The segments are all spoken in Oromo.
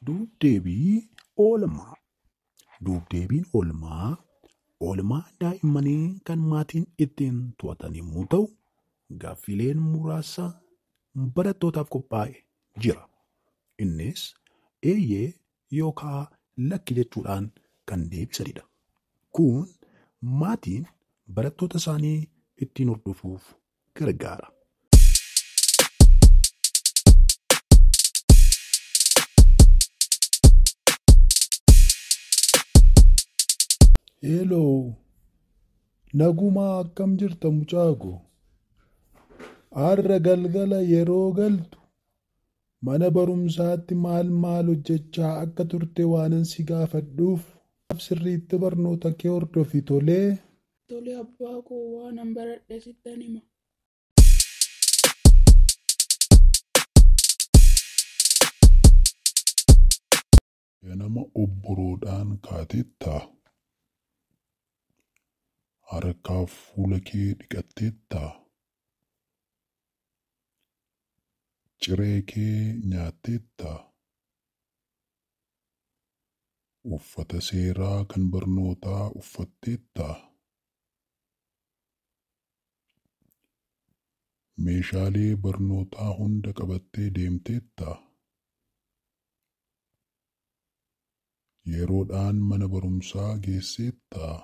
Duubdeebii oolmaa. Duubdeebiin oolmaa oolmaa daa'immanii kan maatiin ittiin to'atan yommuu ta'u, gaaffileen muraasa barattootaaf qophaa'e jira. Innis eeyyee yookaan lakki jechuudhaan kan deebisanidha. Kun maatiin barattoota isaanii ittiin hordofuuf gargaara. Heloo, nagumaa akkam jirta mucaa ko? Har'a galgala yeroo galtu mana barumsaatti maal maal hojjechaa akka turte waanan si gaafadhuuf sirriitti barnoota kee hordofi tolee. Tole abbaa koo waanan baradhe sittan hima. Ganama obboroodhaan kaateettaa? Harkaaf fuula kee dhiqatteettaa? Ciree kee nyaatteettaa? Uffata seeraa kan barnootaa uffatteettaa? Meeshaalee barnootaa hunda qabattee deemteettaa? Yeroodhaan mana barumsaa geesseettaa?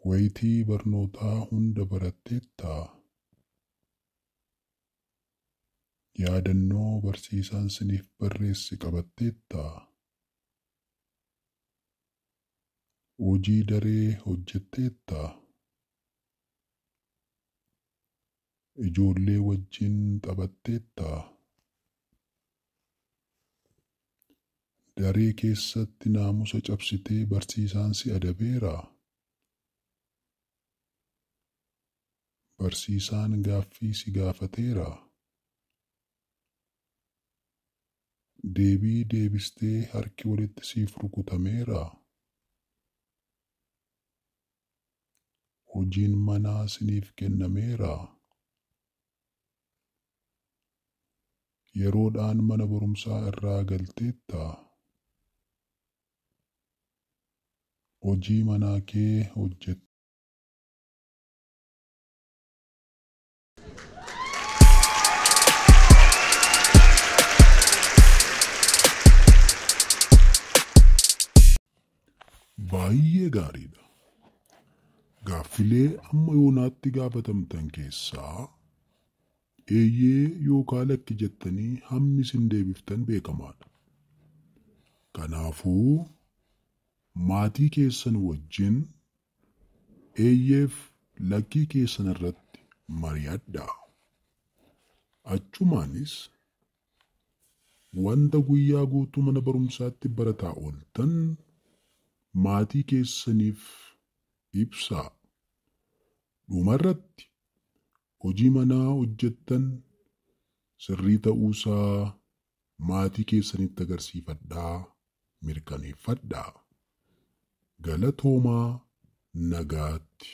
Wayitii barnootaa hunda baratteettaa? Yaadannoo barsiisaan siniif barreesse qabatteettaa? Hojii daree hojjetteettaa? Ijoollee wajjin taphatteettaa? Daree keessatti naamusa cabsitee barsiisaan si adabeeraa? Barsiisaan gaaffii si gaafateeraa? Deebii deebistee harki walitti siif rukutameeraa? Hojiin manaa siniif kennameeraa? Yeroodhaan mana barumsaa irraa galteettaa? Hojii manaa kee hojjette. Baay'ee gaariidha. Gaaffilee amma yoonaatti gaafatamtan keessaa eeyyee yookaan lakki jettanii hammi isin deebiftan beekamaadha. Kanaafuu maatii keessan wajjin eeyyeef lakkii keessan irratti mari'adhaa. Achumaanis wanta guyyaa guutuu mana barumsaatti barataa ooltan maatii keessaniif ibsaa. Dhumarratti hojii manaa hojjettan sirrii ta'uusaa maatii keessanitti agarsiifadhaa, mirkaneeffadhaa. Galatoomaa nagaatti.